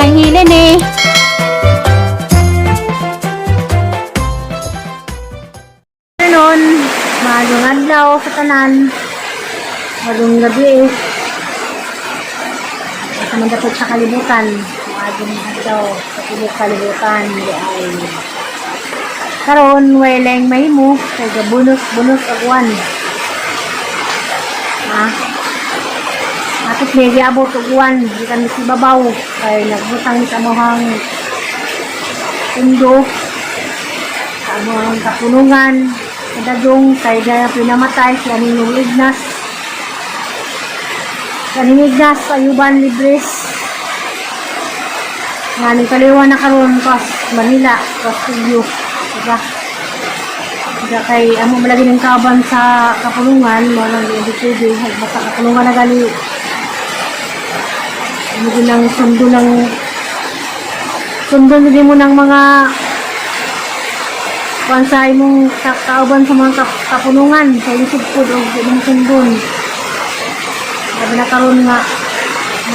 Nang hilin eh. Noon, maayong adlaw sa tanan. Maayong gabi eh. Sa man dapat sa kalibutan. Maayong adlaw sa tibuok kalibutan. Di ay. Karon, weleng mahimo. Kay gabunot-bunot og uwan. Ha? Atot may giabot og uwan. Gikan mi sa ibabaw. Kay nagbutang mi sa amuhang pundo sa among kapunungan kadagong kay daya pinamatay si Aninong Ignas. Si Aning Ignas ayuban libres nga ning kaliwa na karon pas Manila, pas Studio, diba? Diba kay amo malagi ng kaban sa kapulungan mo nang hindi pwede basta kapulungan na gali amo din ang sundo ng sundo din mo ng mga kuan sa imong kauban sa mga kapunungan sa lisod pod og imong sundon. Sabi na karon nga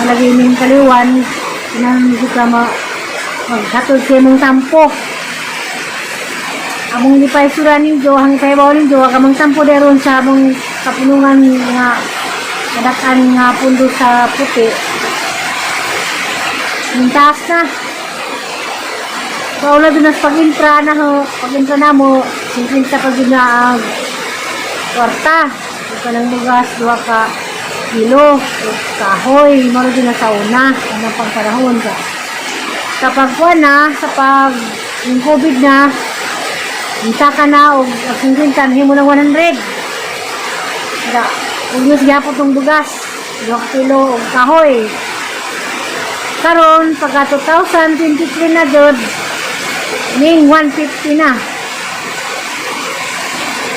malagi ning kaliwan kinahanglan jud ka maghatod sa imong tampo. Among gipaisura ninyo, ang ipahibaw ninyo, ka mang tampo deron sa among kapunungan nga kadak-an nga pundo sa puti. Mintaas na. So, una doon nas pag-intra na ho, pag-intra na mo, 50 pa doon na ang kwarta. Ito ng bugas, 2 ka kilo, o kahoy, maro doon na sa una, unang pangpanahon ka. Kapag kuha na, sa pag yung COVID na, minta ka na, o ang 50, nahimo ng 100. Kaya, huwag nyo siya po itong bugas, 2 ka kilo, o kahoy. Karon, pagka 2023 na jud, ning 150 na.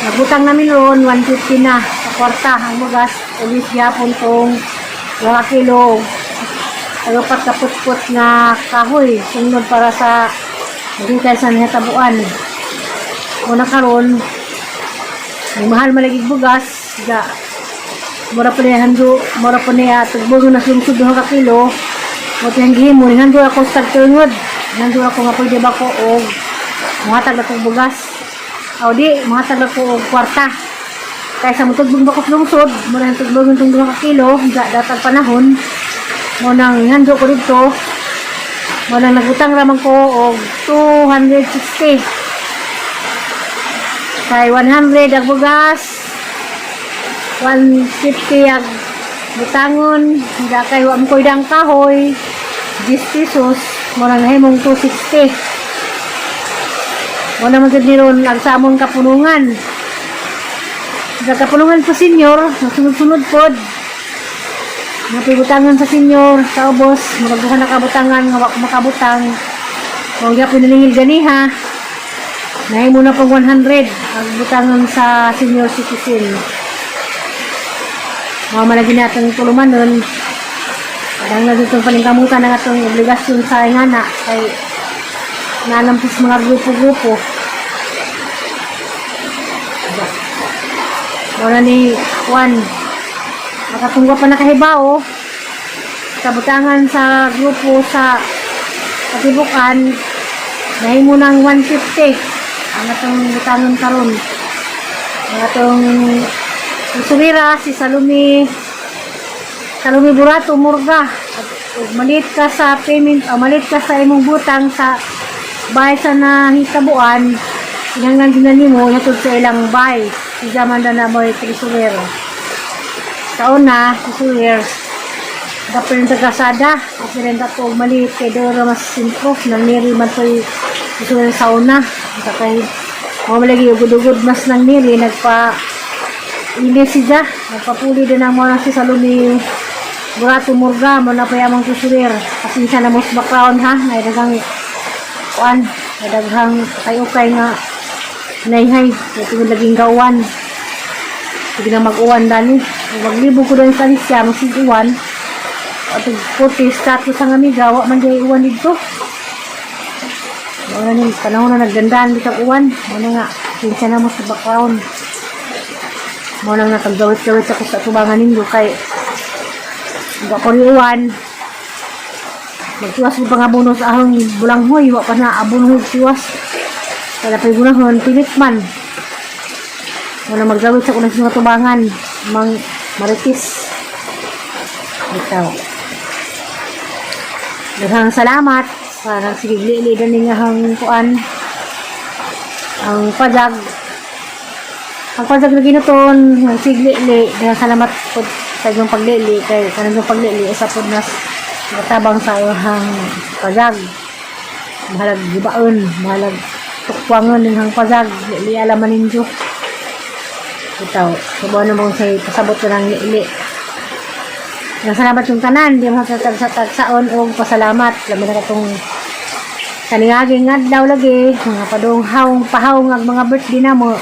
Nabutang namin roon, 150 na sa kwarta ang bugas. Ulit yapon tong 2 kilo. Alupat kaputput nga kahoy. Sunod para sa magigay sa nahitabuan. Una karon, may mahal malagig bugas. Ga, mura pa niya hando, mura pa niya tugbog na sungsod 2 ka kilo. Mo tiyang gihimo, ni hando ako sa tagtungod. Hando ako nga pwede ba ko og muhatag ako og bugas. O di, muhatag ako og kwarta. Kaysa motugbog ba ko sa lungsod, mo na tugbog itong 2 ka kilo, ga datag panahon. Mo nang hando ko dito. Mo nang nagutang raman ko og 260. Kay 100 ang bugas, 150 ang butangon, hindi kay wa mo koy dang kahoy, 10 pesos, mo nang nahimong 260. Mo naman gud ni ron ang sa among kapunungan. Sa kapunungan sa senior, nasunod-sunod pod. Napibutangan sa senior, sa ubos, murag duha na kabutangan nga wa ko makabutang. Mao gyapon nilingil ganiha. Nahimo na pong 100 ang butangan sa senior citizen. Mao man lagi natong tulumanon. Kadang na ditong paningkamutan ng atong obligasyon sa ingana kay nanampis mga grupo-grupo. Mao na ni Juan. Makatungwa pa nakahibao sa butangan sa grupo sa Katibukan, nahimo ng 150 ang atong butangan karon. Ang atong usurira si Salome Salome Burato Murga. At ug malit ka sa payment o malit ka sa imong butang sa bahay sa nahitabuan, kinahanglan din na nimo ihatod sa ilang bahay. Siya man na mo treasurer. Sa una, treasurer, dapat yung tagasada, kasi rin ako maliit kay Dora mas sintro, nang niri man to'y treasurer sa una. Sa kay, mga malagi, ugod-ugod mas nang niri, nagpa ili siya, nagpapuli din ang mga si Salome Burato Murga, mo na pa yamang treasurer. Pasensya na mo sa background ha, naidaghang kuan, naidaghang kay-ukay nga naihay, ito laging gawan. Sige na mag-uwan dani. Maglibog ko dahil sa siya, masig-uwan. At puti, status ang amiga, wa man di uwan dito. Wala ni panahon na nagdandaan dito ang uwan. Wala nga, pasensya na mo sa background. Mo nang nakagawit-gawit ako sa tubangan ninyo kay wa ko ni uwan. Magtiwas ko pangabuno sa ahong bulanghoy, wa pa na abono tiwas. Kaya pa gunahon, pilit man. Wala magdawit sa kunang mga tubangan, mang maritis. Bitaw. Daghang salamat sa nagsigigli ni nga ang kuan ang pajag. Ang pajag na ginuton, nagsiglili. Daghang salamat po sa inyong paglili kay kanang paglili usa pod nas natabang sa iyang pajag. Mahalag gibaon, mahalag tukwangon ning hang pajag, lili alaman ninyo. Bitaw, subuan na mo sa pasabot ko ng lili. Daghang salamat yung tanan, di mo sa sa tagsaon og pasalamat. Labi na katong kaningaging adlaw lagi, mga padung hawng pahawng ang mga birthday namo.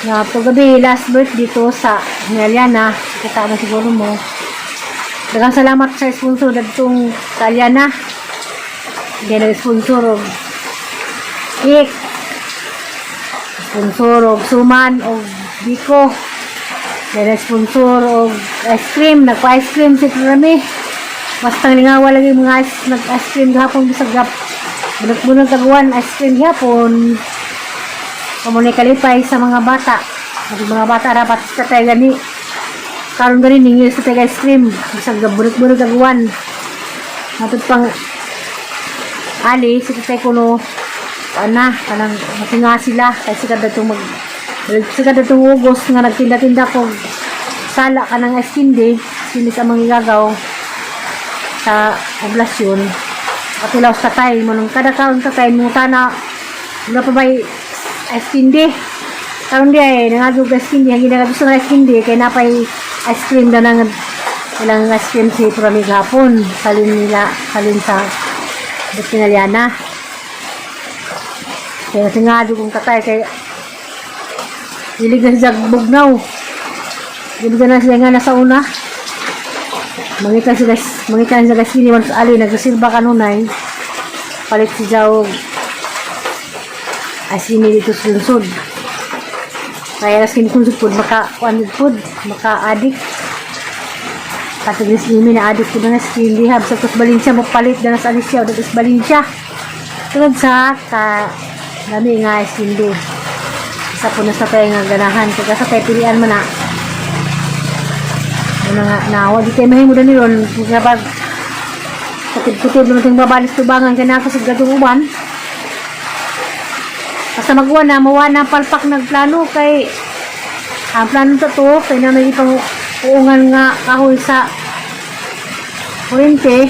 Nga paggabi last birthday to sa Ngaliana, kita na siguro mo. Daghang salamat sa sponsor dadtong Taliana. Hindi nag-sponsor og cake. Sponsor og suman og biko. Hindi nag-sponsor og ice cream. Nagpa-ice cream si Rami. Basta lingawa lagi mga ice, nag-ice cream gahapon bisag gap. Bunot-bunot taguan ice cream gahapon. Kamu kalipay sa mga bata. Ang mga bata dapat sa tatay gani. Karon gani ningil sa tatay ice cream. Bisag bunot-bunot taguan. Matod pang ali si tatay kuno ana kanang matinga sila kay sila datong mag sila datong ugos nga nagtinda-tinda ko sala kanang ice candy sini sa mga igagaw sa poblasyon katilaw sa tatay mo nung kada kaon tatay mo tana wala pa ba'y ice candy karon di ay nangagog ice candy hangin na gusto ng ice candy kay napay ice cream na nang ilang ice cream si Pramig hapon salin nila salin sa Butinaliana. Kaya singado kong tatay kay hilig na siya bugnaw. Hilig na siya nga nasa una. Mangita sila, mangita sila sini man sa ali nagsilba kanunay. Palit si Jaw asini dito sa lungsod. Kaya as kini pud maka kuan pud maka adik. Katugis nimi na adik pud nga skin rehab sa Tos Valencia mo palit na sa Alicia o Tos Valencia. Tungod sa ka dami nga skin. Isa po na sa tayo nga ganahan kay sa tayo pilian man na. Ano nga na wa di tayo mahimo dani ron kapag kutid-kutid naman itong babalis tubangan kay nako sa gadong uban. Basta magwa na, mawa na palpak nagplano kay ang plano to to kay na may ipang uungan nga kahoy sa kuryente.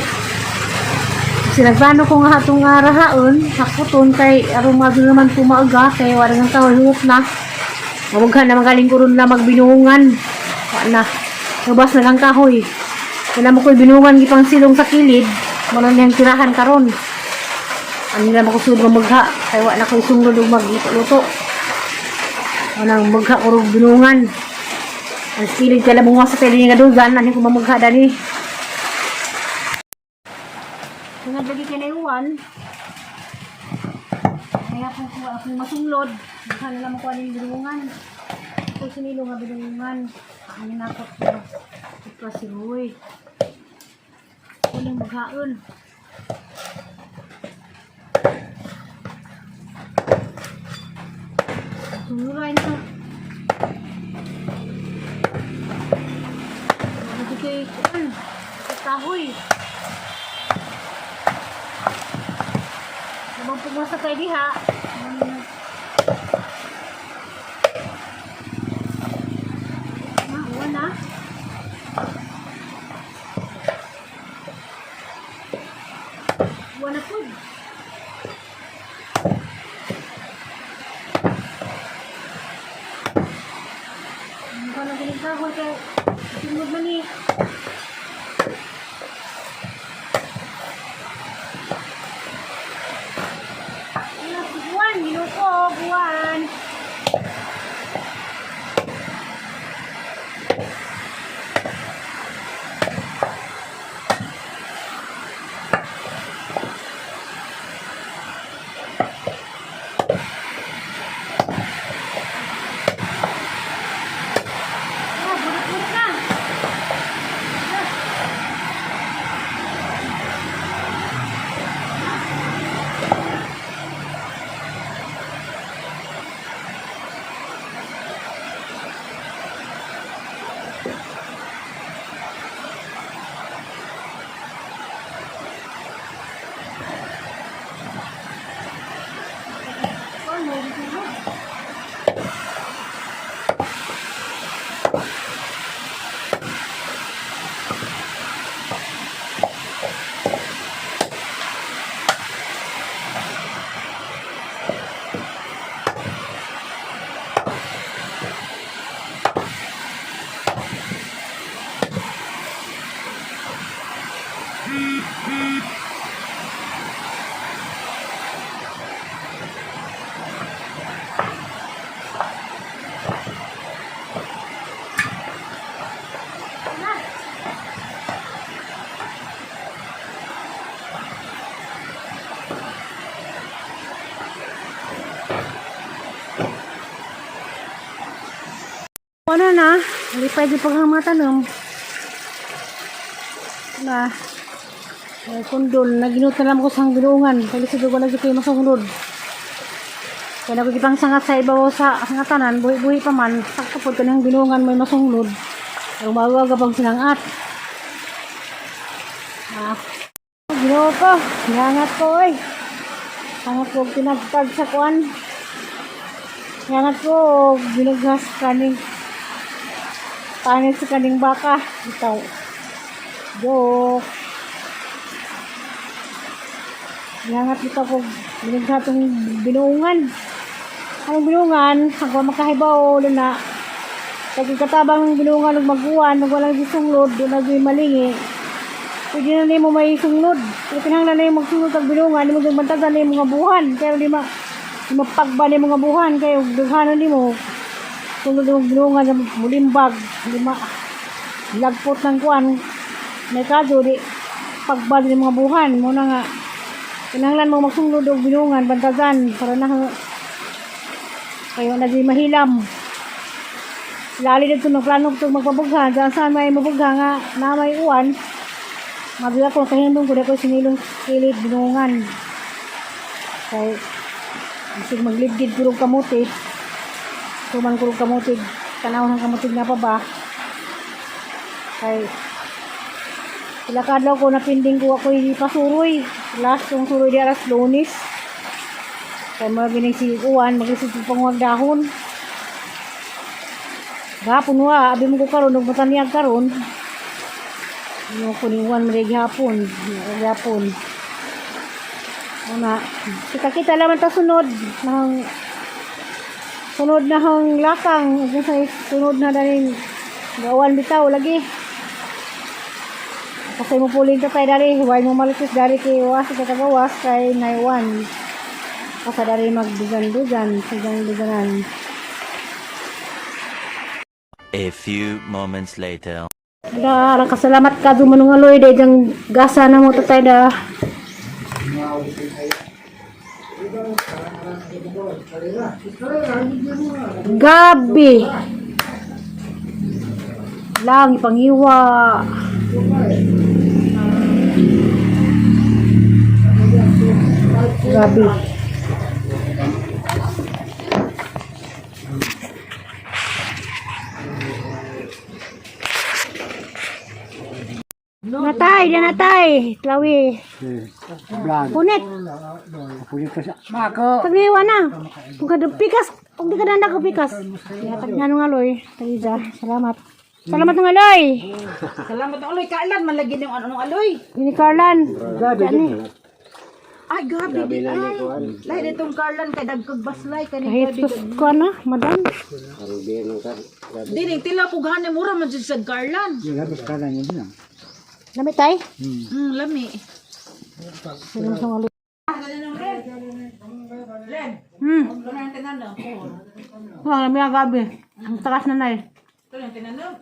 Kasi nagplano ko nga hatong nga rahaon, hakuton kay aron mago naman pumaga kay wala nang kahoy huot na. Mamughan na magaling ko ron na magbinuungan. Wa na. Lubas na lang kahoy. Kaya mo ko'y binungan gipang silong sa kilid. Muna niyang tirahan karon. Ano na makusod nga magha. Kay wa na ko'y sunglod og magluto-luto. Anang magha ko rog binungan. Ang kilid kay lamang sa tele nga dugan. Ano ko mamagha dani. Nga lagi kay naiwan. Kaya po ko akong masunglod. Magha na lang ko aning binungan. Ito sinilo nga binungan. Ang nakot ko. Ito si Roy. Kuling maghaon. Sumuray na. Hindi kay kuan. Kahoy. Namang pumasa kay diha. Na, wala. Wala po. Ano ka na galing kahoy kay tingod man ni. Ano, buwan, ginuko, buwan. Ah, bunot-bunot na. may sulod. Ano na, hindi pwede pag ang mga tanom. Na, ay kundol, naginut na lang ko sa binuungan. Kaya sa dugo na kayo masunod. Kaya nagigipang sangat sa ibaw sa sangatanan, buhi-buhi pa man, sakto po kanang binuungan may masunod. Pero mawaga pang sinangat. Ah, Ginoo ko, nangat ko oy. Angat ko pinagpag sa kuan. Nangat ko binughas kaning panit sa kaning baka. Itaw. Joke. Nangat dito ko binugha tong binuungan. Anong binuungan? Ako makahibaw na. Kag katabang binuungan og maguan, ug walang gisunglod, do na gyud malingi. Pwede na nimo may sunglod. Pero kinahanglan na nimo magsunglod og binuungan, nimo gyud bantagan nimo mga buhan. Pero di ma di mapagba nimo mga buhan kay og dughanon nimo. Sunglod og binuungan mulimbag, di ma lagpot ng kuan. May kadyo di pagbad ni mga buhan mo na nga kinahanglan mo magsunglod og binuungan bantagan para na kayo na di mahilam. Lali dito ng plano itong magpabugha. Diyan saan may mabugha nga na may uwan. Mabila ko kahindong ko ko sinilong kilid binungan. Kay isig maglibgid kurog kamuti. Tuman kurog kamuti. Tanaw ng kamuti nga pa ba. Kay pila ka adlaw ko napinding ko ako pasuroy. Last kong suroy di alas Lunes. Kay mga gining si uwan, mag-isip pang dahon. Gahapon wa, abi mo ko karon ug matanyag karon. Ano ko ni uwan man gihapon, gihapon. Una, kita-kita laman ta sunod ng sunod na hang lakang kung sa sunod na dalhin gawan bitaw lagi. Kasi mo pulin ta tayo dari, huwag mo malukis dari kay was sa kagawas kay naiwan. Kasi dari magdugan-dugan, dugan-duganan. A few moments later. Da, kasalamat ka dumanungaloy dahil diyang gasa na mo tatay da. Gabi. Lang ipangiwa. Gabi. Natay, da natay. Tlawi. Punet. Mako. Tagliwa na. Kung kada pikas, kung di ka na pikas. Yatag nga nung aloy. Tagiza. Salamat. Salamat ng aloy. Salamat aloy, kailan man lagi yung ano ng aloy. Ini Carlan. Gabi. Ay, gabi di ay. Lahi ditong Carlan kay dagkag baslay kani Kahit gabi. sus ko ano, madam. Dining tila pughan mura man jud sa Carlan. Labas ka lang yun. Lami tay. Lami. Sino sa aloy? Wah, lami ang gabi. Ang takas na nay. Ito yung tinanong.